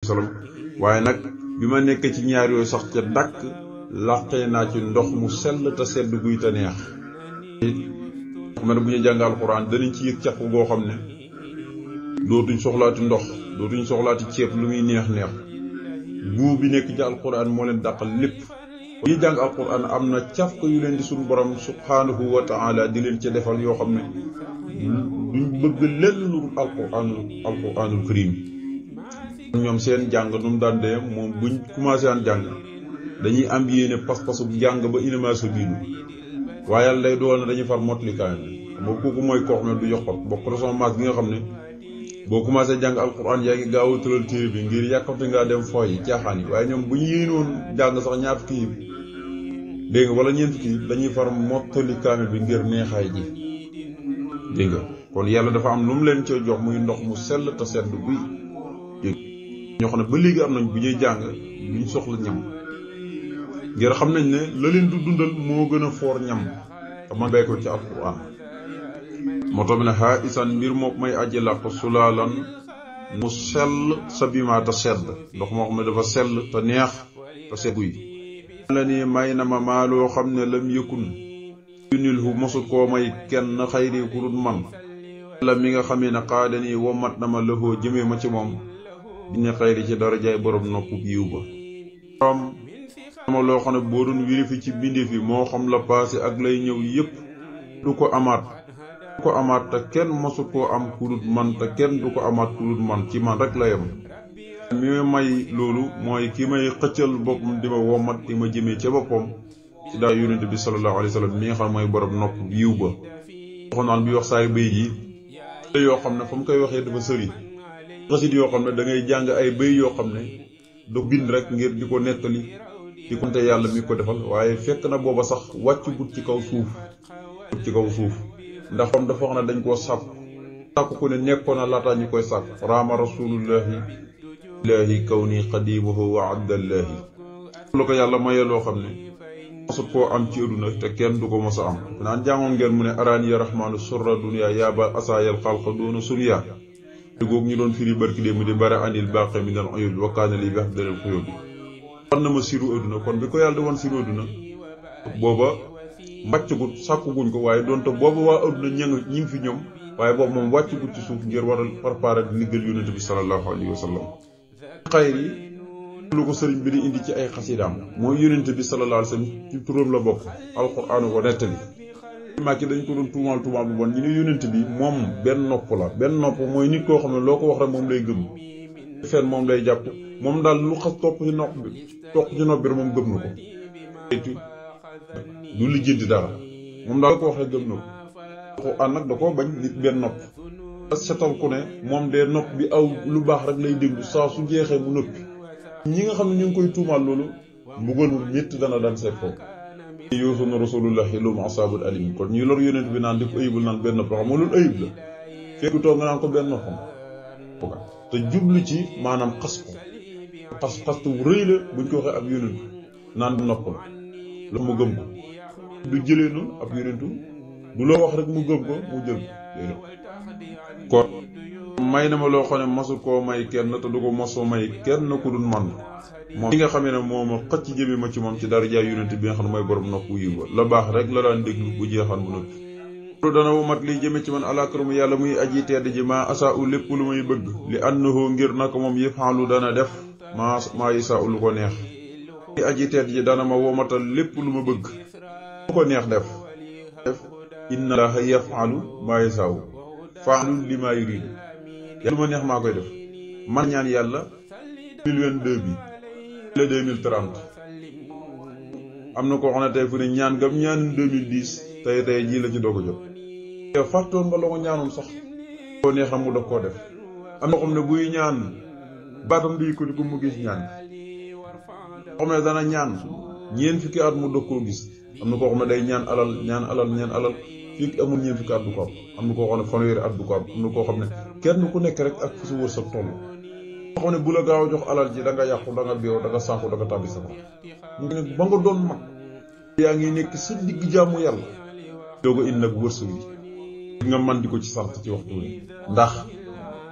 wasallam waaye nag bi ma nekk ci ñaar yooyu sax ca dàkk làqee naa ci ndox mu sell te sedd guy te neex ma ne bu ñu jàng alxuraan danañ ci yëg caq goo xam ne dootuñ soxlaati ndox dootuñ soxlaati ceeb lu muy neex neex guu bi nekk ci alxuraan moo leen dàqal lépp yi jàng alxuraan am na caf ko yu leen di suñu borom subhanahu wa ta'ala di leen ca defal yoo xam ne duñ bëgg lenn lu alxuraanul karim ñoom seen jàng nu mu daan dee moom buñ commencé aan jàng dañuy am yéene pas-pasu jàng ba inama sa biinu waaye lay doon dañuy far motlikaay moo kooku mooy koo xam ne du yoxot bokk na sama maas gi nga xam ne boo commencé jàng alxuraan yaa ngi gaaw a tëral téere bi ngir yàkkamte ngaa dem fooy caaxaan yi waaye ñoom bu ñu yéenoon jàng sax ñaar fukki yi dégg nga wala ñeent fukki dañuy far mottali kaamil bi ngir neexaay ji dégg nga kon yàlla dafa am lu mu leen cee jox muy ndox mu sell te sedd guy ñoo xam ne ba léegi am nañ bu ñuy jàng duñ soxla ñam ngir xam nañ ne la leen du dundal moo gën a foor ñam man bay ko ci alxuraan moo tax ne xaa isan mbir mook may aji làq sulaalan mu sell sa bimaa te sedd ndox moo xam ne dafa sell te neex te sedd guy la ni may na ma maa loo xam ne lam yëkkun yunil hu mosut koo may kenn xayri kurut man la mi nga xamee ne xaada nii womat na ma lëxoo jëmee ma ci moom dina xayri ci darajaay borom nopp yiw ba borom ma loo xam ne boo doon wirifi ci bindeef yi moo xam la passé ak lay ñëw yépp du ko amaat te kenn mosut koo am kurut man te kenn du ko amaat kurut man ci man rek la yem mi may loolu mooy ki may xëccal boppam di ma womat di ma jëmee ca boppam ci daa yonent bi sallallahu alayhi wa sallam mi nga xam mooy borom nopp yiw ba waxoon naan bi wax saay bëy ji yoo xam ne fa mu koy waxee dafa sëri xasit yoo xam ne da ngay jàng ay bëy yoo xam ne du bind rek ngir di ko nettali di ko te yàlla mi ko defal waaye fekk na booba sax wàcc gut ci kaw suuf ndax xam dafa wax ne dañ koo sàkk ku ne nekkoon na laataa ñu koy sàkk raama rasulullahi ilahi kaw nii xadimuhu wa abdallahi lu ko yàlla mayee loo xam ne mosut koo am ci àdduna te kenn du ko mos a am naan jàngoon ngeen mu ne araani ya rahmaanu surra dunya yaabal asaayal xalqa doona sunya góog ñu doon firi barki dé mu di bara anil baqe mi dal ayul wakkaana li bi dalal xuyób bi wan na ma siru àdduna kon bi ko yàlla di woon siru àdduna booba wàccagut sàkkuguñ ko waaye doonte booba waa àdduna ñi ngi fi ñoom waaye boobu moom wàccagut ci suuf ngir war a préparer di liggal yonent bi sallallahu alayhi wa sallam xayr yi lu ko sëriñ bi di indi ci ay xasidaam mooy yonent bi sallallahu alayhi wa sallam ci turam la bokk alxuraan ko nettali Macky dañ ko doon tuumaal bu bon ñu ne yonent bi moom benn nopp mooy nit koo xam ne loo ko wax rek moom lay gëm fen moom lay jàpp moom daal lu xas topp ci nopp bi rek moom gëm na ko du lijjanti dara moom daal ko wax rek gëm na ko ànd nag da koo bañ nit benn nopp setal ku ne moom de nopp bi aw lu baax rek lay déglu saa su jeexee mu noppi ñi nga xam ne ñu ngi koy tuumaal loolu mbugal mu métti dana daan seet foofu yoosu na rasulullahi lu mu asaabul alim kon ñuy lor yonent bi naan di ko ayibul naan benn nopp xam nga loolu ayib la fekk toog nga naan ko benn noppam te jublu ci maanaam xas bu rëy la buñ ko waxee ab yonent naan nopp la mu gëm ko du jëlee noonu ab yonentu du loo wax rek mu gëm ko mu jël kon may na ma loo xam ne masu koo may kenn te du ko mosoo may kenn ku dul man moom li nga xamee ne moom xëcc jëme ma ci moom ci daraja yonent bi nga xam ne mooy borom nopp yiw ba la baax rek la daan déglu bu jeexal mu noppi loolu dana womat liy jëme ci man alaakaram yàlla muy aji tedd ji maa asaa u lépp lu may bëgg li annahu ngir naka moom yëpp xaalu dana def maa isaa u lu ko neex muy aji tedd ji dana ma womatal lépp lu ma bëgg lu ko neex def inna allaha yaf'alu maa yasaa fa'alu limaa yuridu lu ma neex maa koy def man ñaan yàlla 2022 bi le 2030 am na koo xam ne tey fu ne ñaan gam ñaan 2010 tey jii la ci doog a jot yow fàttoon nga la ko ñaanoon sax koo neexam mu daf koo def am na koo xam ne buy ñaan baatam di ko mu gis ñaan koo xam ne dana ñaan ñeent fukki at mu dog koo gis am na koo xam ne day ñaan alal fii amul ñeent fukki at du ko am na koo xam ne fanweeri at du ko am na koo xam ne kenn ku nekk rek ak fu su wërsëg toll koo xam ne bu la gaaw a jox alal ji da nga yàqu da nga beew da nga sànku da nga tàbbi sa ñu ne ba nga doon mag yaa ngi nekk si digg jaamu yàlla doo ko indi nag wërsëg yi nga man di ko ci sant ci waxtu wi ndax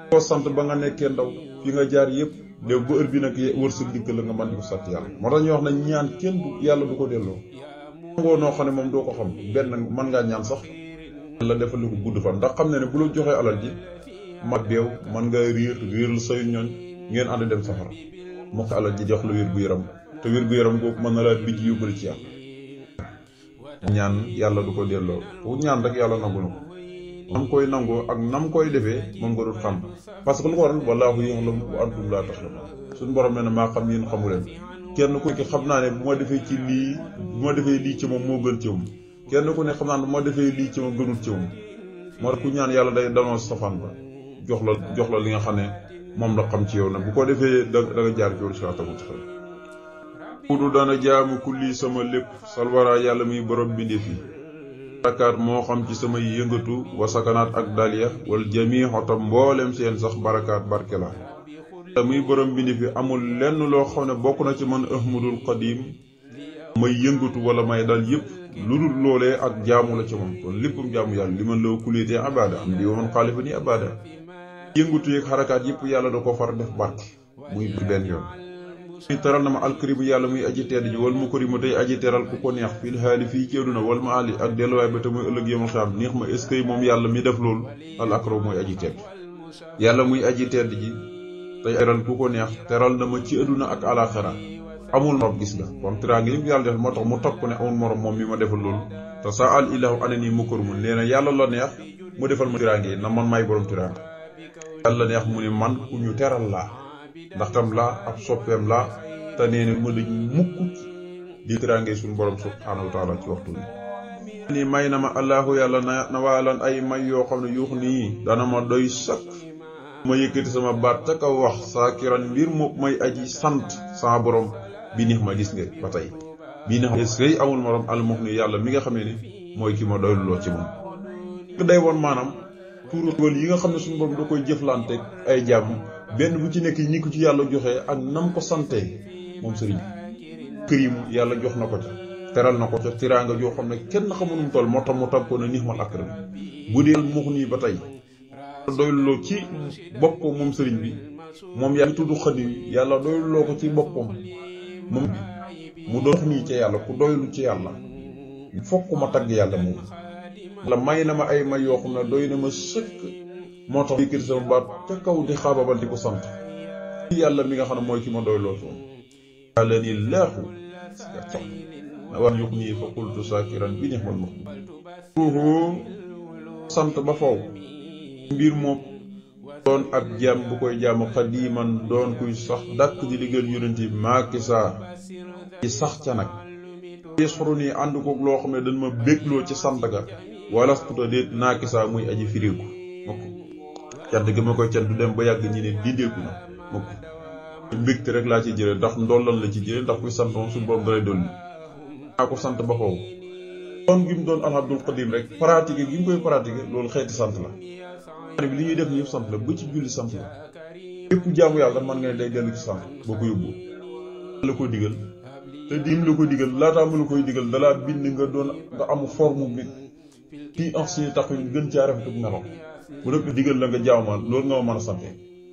koo sant ba nga nekkee ndaw fi nga jaar yépp léegi bu heure bi nag wërsëg dikk la nga mën di ko sant yàlla. moo tax ñuy wax ne ñaan kenn yàlla du ko delloo. nangoo noo xam ne moom doo ko xam benn mën ngaa ñaan sax la defal ko gudd fan ndax xam ne bu la joxee alal ji mag beew mën nga réeral say ñooñ ngeen ànd dem safara moo ko alal ji jox la wér gu yaram te wér gu yaram googu mën na laa bijj yóbbal ci yàlla. ñaan yàlla du ko delloo fu ñaan rek yàlla nangu na ko nam koy nangoo ak nam koy defee moom nga dul xam parce que lu ko waral wallaahu ya'lamu wa antum laa ta'lamuun suñu borom ne maa xam yéen xamu leen kenn ku nekk xam naa ne bu ma defee lii ci moom moo gën ci moom kenn ku ne xam naa ne bu ma defee lii ci moom gënul ci moom moo tax ku ñaan yàlla day danoo safaan ba jox la li nga xam ne moom la xam ci yow nag bu ko defee da nga jaar ci yoon siraatal mustaqiim kudu dana jaamu kulli sama lépp salwara yàlla muy borom bindéef yi barakaat moo xam ci samay yëngatu wa sakanaat ak daliya wal jamii xotam mboolem seen sax barakaat barke la muy borom bindéef yi amul lenn loo xam ne bokk na ci man ahmadul qadim may yëngatu wala may dal yëpp lu dul loolee ak jaamu la ci moom kon léppam jaamu yàlla li man law kulitee abada am di waman xaalifa ni abada yëngatu yeeg xarakaat yëpp yàlla da ko far def barke muy benn yoon muy teral na ma alkarimu yàlla muy aji tedd ji wal mu karimu tey aji teral ku ko neex fil haali fii ci àdduna wal ma ali ak delluwaay ba te muy ëllëg yawmal xiyaam neex ma est-ce que moom yàlla mi def loolu al akram mooy aji tedd yàlla muy aji tedd ji tey teral ku ko neex teral na ma ci àdduna ak alaxira amul morom gis nga kon teraanga yi yàlla def moo tax mu topp ne amul morom moom mi ma defal loolu te sa al ilahu anani mukarimu nee na yàlla la neex mu defal ma teraanga yi na man maay borom teraanga yàlla neex mu ne man ku ñu teral laa ndax tam laa ab soppeem laa te nee na ma dañ mukk di teraange suñu borom subhaanahu wa taala ci waxtu ni may na ma allahu yàlla na waalan ay may yoo xam ne yuux nii dana ma doy sakk ma yëkkati sama baat ca kaw wax saakiran mbir mu may aji sant sama borom bi neex ma gis nga ba tey bii neex est-ce que amul morom almox ni yàlla mi nga xamee ne mooy ki ma doyloo ci moom day woon maanaam tuural yi nga xam ne suñu borom da koy jëflante ay jàmm benn bu ci nekk ñi ko ci yàlla joxe ak nam ko sante moom sëriñ kërim yàlla jox na ko ca teral na ko ca tiraanga joo xam ne kenn xamul mu toll moo tax mu tag ko ne nixmal akram bu dee mux nii ba tey doyloo ci boppam moom sëriñ bi moom yaa ngi tudd xadim yàlla doyloo ko ci boppam moom mu doon nii ca yàlla ku doylu ci yàlla fokk ma tagg yàlla moom la may na ma ay may yoo xam ne doy na ma sëkk moo tax yëkkati sama baat ca kaw di xaababal di ko sant yàlla mi nga xam ne mooy ki ma doy loo toon yàlla ni laaxu wax yux nii fa qultu sakiran bi neex mal ma sant ba faw mbir moom doon ab jaam bu koy jaamu xadiman doon kuy sax dàkk di liggéeyal yonent bi maaki saa ci sax ca nag yesxuru nii ànd koog loo xam ne dañ ma bégloo ci sant ga wala puta déet naaki saa muy aji firiku mukk cant gi ma koy cant du dem ba yàgg ñi ne dindeeku na mukk mbégte rek laa ci jële ndax ndollan la ci jële ndax kuy sant moom suñu borom dalay dolli naa ko sant ba xaw doon gi mu doon alhamdul qadim rek pratiqué gi mu koy pratiqué loolu xeeti sant la bi li ñuy def ni yëpp sant la ba ci julli sant la lépp jaamu yàlla man nga ne day dellu ci sant boo ko yóbbu la ko digal te dim la ko digal laataa mu la koy digal dalaa bind nga doon nga amu forme bi kii ancien tax ñu gën caa rafetu melo bu dëkk digal la nga jaamal loolu nga ma mën a sante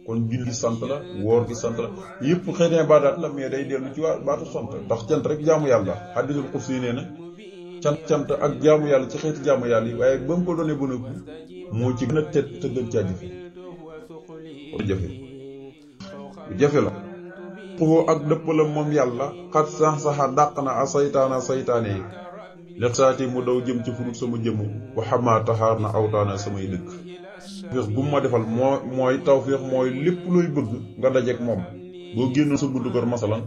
kon julli sant la woor gi sant la yëpp xëy na baadaat la mais day dellu ci waa baatu sant ndax cant rek jaamu yàlla hadisul qudsi nee na cant ak jaamu yàlla ci xeeti jaamu yàlla yi waaye ba mu ko doonee ba nëbbu moo ci gën a tedd te gën caa jafe la xoo ak dëpp la moom yàlla xat sax-saxa dàq na a saytaane yi lex saati mu daw jëm ci furut sama jëmm waxamaa taxaar na awtaana samay dëkk tawféex bu ma defal mooy tawféex mooy lépp looy bëgg nga dajeek moom boo génnoon sa buntu kër masalan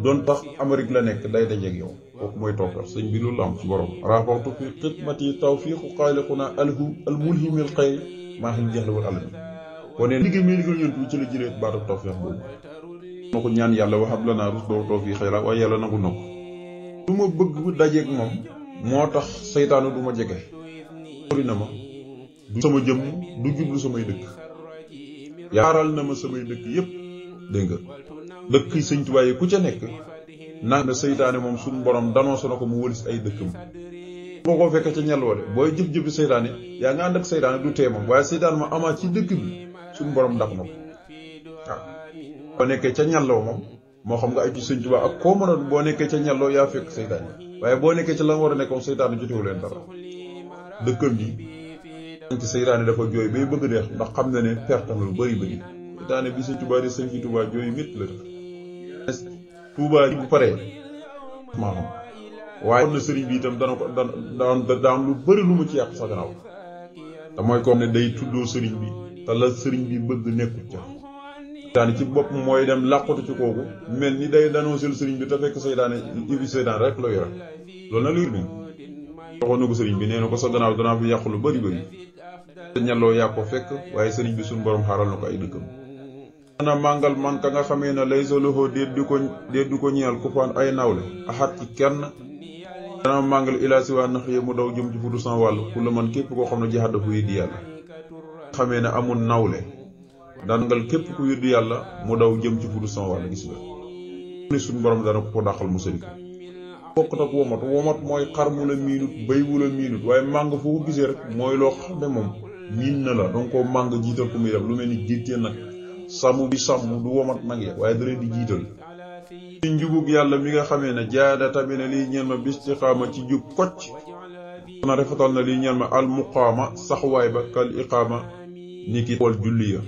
doon tax Amérique la nekk day dajeek yow kooku mooy tawféex sëñ bi loolu la am ci borom raportu fi xidmati tawfiqu xaaliquna alhu al mulhimil xayr maa xil jeex la wal alami kon ne liggéey mi liggéey yontu ci la jëlee baatu tawféex boobu ma ko ñaan yàlla waxab la naa rus doo tawfiq xëy la waaye yàlla nangu na ko du ma bëgg dajeek moom moo tax seytaanu du ma jege sori na ma du sama jëmm du jublu samay dëkk yaaral na ma samay dëkk yépp dégg nga dëkk Sëñ Tuubaa yi ku ca nekk nang na seytaane moom suñu borom danoo na ko mu wëlis ay dëkkam boo ko fekk ca ñel wa de booy jëf-jëfi seytaane yaa nga ànd ak seytaane du tee moom waaye seytaane ma amaat ci dëkk bi suñu borom daq na ko waaw boo nekkee ca ñalloo moom moo xam nga ay ci Sëñ Tuubaa ak koo mënoon boo nekkee ca ñalloo yaa fekk seytaane waaye boo nekkee ca la war a nekkoon seytaane jotewu leen dara dëkkam bi ci seytaane dafa jooy bay bëgg deex ndax xam na ne perte na lu bëri seytaane bi Sëñ Tuubaa di Sëñ Tuubaa jooy métti la def Tuubaa bu paree maanaam waaye kon na sëriñ bi itam dana ko da am lu bëri lu mu ci yàq sa gannaaw te mooy ko ne day tuddoo sëriñ bi te la sëriñ bi bëgg nekkut ca seytaane ci bopp mooy dem làqatu ci kooku mel ni day danoo sel sëriñ bi te fekk seytaane ibi seytaane rek la yore loolu nag liir ni waxoon na ko sëriñ bi nee na ko sa gannaaw danaa fi yàq lu bëri te ñalloo yaa ko fekk waaye sëriñ bi suñu borom xaaral na ko ay dëkkam ana màngal man ka nga xamee ne lay sa loxo déet du ko ñeel ku faan ay nawle axat ci kenn dana màngal ilaa si waa nax yee mu daw jëm ci fudu san wàll ku la man képp koo xam ne jihaad dafa yiddi yàlla xamee ne amul nawle dangal képp ku yiddi yàlla mu daw jëm ci fudu san wàll gis nga ni suñu borom dana ko dàqal mu sëriñ bokkut ak womat mooy xar mu la miinut béy wu la miinut waaye màng foo ko gisee rek mooy loo xam ne moom miin na la donc koo màng jiital ko muy dem lu mel ni jiitee nag sàmm bi sàmm du womat nag ya waaye da leen di jiital ci njubug yàlla mi nga xamee ne jaada tamit ne liy ñeel ma bistiqaama ci jub kocc na rafetal na liy ñeel ma al muqaama saxwaay ba kal iqaama ni ki wal julli ya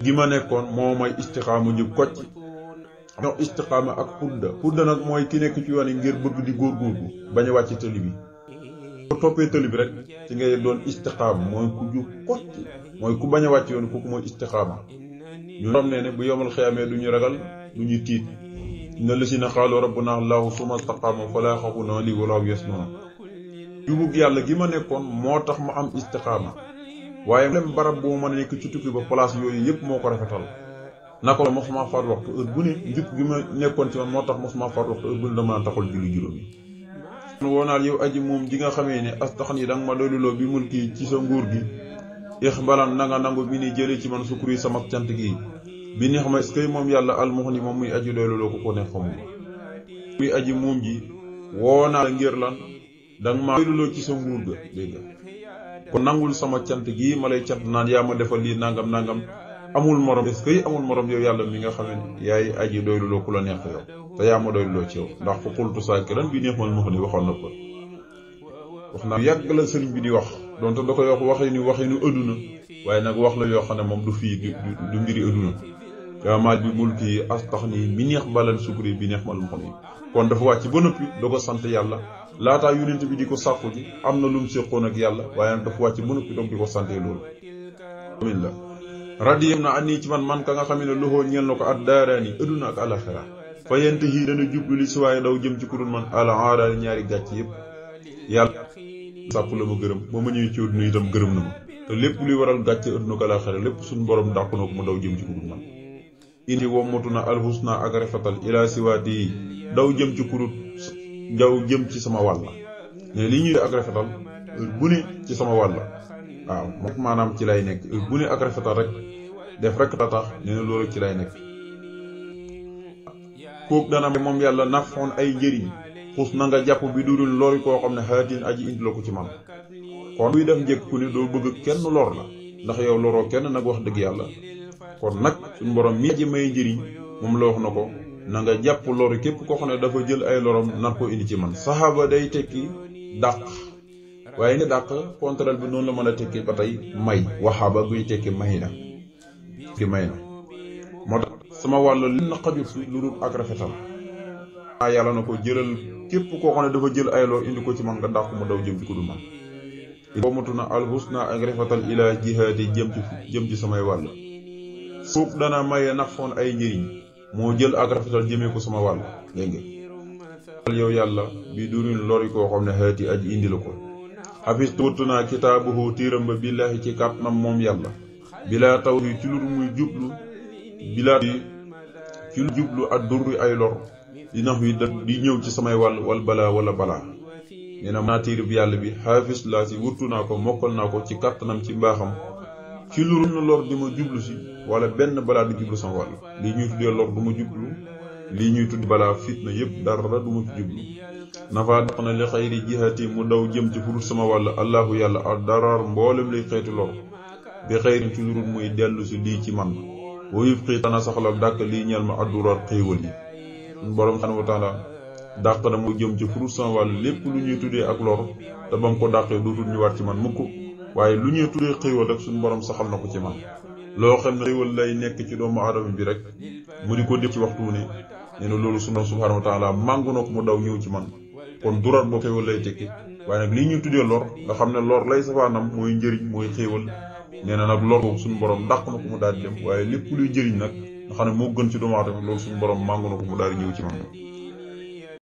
gi ma nekkoon moo may istiqaama jub kocc ñoo istiqaama ak pudda nag mooy ki nekk ci yoon yi ngir bëgg di góorgóorlu bañ a wàcc tëli bi boo toppee tëli bi rek ci ngay doon istiqaama mooy ku jub kocc mooy ku bañ a wàcc yoon kooku mooy istiqaama ñu rom ne bu yomal xiyaamee du ñu ragal du ñu tiit inna lasina xaalu rabbuna allahu summa istaqaamu falaa xawfun alayhim wa laa hum yaxzanuun jubug yàlla gi ma nekkoon moo tax ma am istiqaama waaye lem barab bu ma mën a nekk ci tukki ba place yooyu yëpp moo ko rafetal naka la mosuma faat waxtu heure bu ne njub gi ma nekkoon ci man moo tax mosuma faat waxtu heure bu ne dama taxul julli juróom yi woonaal yow aji moom ji nga xamee ne astaxan yi danga ma doyluloo bi mulki ci sa nguur gi ixbalan nanga nangu bi ni jëlee ci man sukkur yi sama cant gi bi neex ma est-ce que moom yàlla almuxni moom muy aji doyluloo ko neex xamul muy aji moom ji woonaal ngir lan danga ma doyluloo ci sa nguur ga dégg nga kon nangul sama cant gi ma lay cant naan yaa ma defal lii nangam amul morom est-ce que amul morom yow yàlla mi nga xam ne yaay aji doyluloo ku la neex yow te yaa ma doyluloo ci yow ndax fa xultu saakiran bi neex mal muxni waxoon na ko wax naa yàgg la sëriñ bi di wax donte da koy wax waxinu ëdduna waaye nag wax la yoo xam ne moom du fii du mbiri ëdduna yaamaaj bi mulki astax nii mi neex balan sukuri bi neex mal muxni kon dafa wàcc ba noppi da ko sant yàlla laataa yonent bi di ko sàkku ji am na lu mu séqoon ak yàlla waaye nag dafa wàcc ba noppi doog di ko sante loolu amin la radiyam na an nii ci man ka nga xam ne loxoo ñeel na ko at daaraani ëdduna ak alaxira fa yent yi dana jublu li si waaye daw jëm ci kurul man ala aaraani ñaari gàcc yëpp yàlla sàpp la ma gërëm ba ma ñëwee ci ëdduna itam gërëm na ma te lépp luy waral gàcce ëdduna ak alaxira lépp suñu borom dàqu na ko mu daw jëm ci kurul man indi wommatu na alxusna ak rafetal ilaa siwaati yi daw jëm ci kurut daw jëm ci sama wàll ne li ñuy ak rafetal bu ne ci sama wàll waaw moom maanaam ci lay nekk bu ne ak rafetal rek def rek tax nee na loolu ci lay nekk kooku dana moom yàlla nafoon ay njëriñ xus na nga jàpp bi dudul lori koo xam ne xaatin aji indi la ko ci man kon buy def njëkk ku ne doo bëgg kenn lor la ndax yow loroo kenn nag wax dëgg yàlla kon nag suñu borom mi aji may njëriñ moom la wax na ko na nga jàpp lori képp koo xam ne dafa jël ay lorom nar ko indi ci man saxaaba day tekki dàq waaye ne dàq contraire bi noonu la mën a tekki ba tey may waxaaba guy tekki may na moo tax sama wàll li na xajut fi lu dul ak rafetal yàlla na ko jëlal képp koo xam ne dafa jël ay lor indi ko ci man nga dàq mu daw jëm ci ku dul man boomatu na alxusna ak rafetal ila jihaadi jëm ci samay wàll foofu dana maye nafoon ay njëriñ moo jël ak rafetal jëmee ko sama wàll dégg nga yow yàlla bi durin lori koo xam ne xeeti aji indi la ko xafis wëttu naa kitaabuhu tiiram ba billaahi ci kàttanam moom yàlla bilaa taw yi ci lu muy jublu bilaa ci lu jublu ak durri ay lor di nax wi di ñëw ci samay wàll wal balaa wala balaa nee na naa tiirib yàlla bi xaafis laa si wëttu naa ko mokkal naa ko ci kàttanam ci mbaaxam ci lu na lor di ma jublu si wala benn balaa di jublu sama wàll lii ñuy tuddee lor du ma jublu lii ñuy tudd balaa fitna yëpp dara du ma ci jublu nafa daq na li xayri jihaati mu daw jëm ci furut sama wàll allahu yàlla ak daraar mboolem lay xeeti lor bi xayri ci lurut muy dellu si lii ci man wa yubqi tana saxalal dàkk lii ñeel ma addurar xéewal yi. suñu borom subhanahu wa taala dàq na mu jëm ci pour sama wàll lépp lu ñuy tuddee ak lor te bam ko dàqee dootul ñu war ci man mukk, waaye lu ñuy tuddee xéewal rek suñu borom saxal na ko ci man. loo xam ne xéewal lay nekk ci doomu aadama bi rek mu di ko def ci waxtu ne nee na loolu suñu borom subhanahu wa taala màngu na ko mu daw ñëw ci man. kon durar boobu xéewal lay tekki, waaye nag lii ñuy tuddee lor nga xam ne lor lay safaanam mooy njëriñ mooy xéewal, nee na nag lor boobu suñu borom dàq na ko mu daal di dem, waaye lépp luy njëriñ nag nga xam ne moo gën ci doomu aadama loolu suñu borom màngu na ko mu daal di ñëw ci man.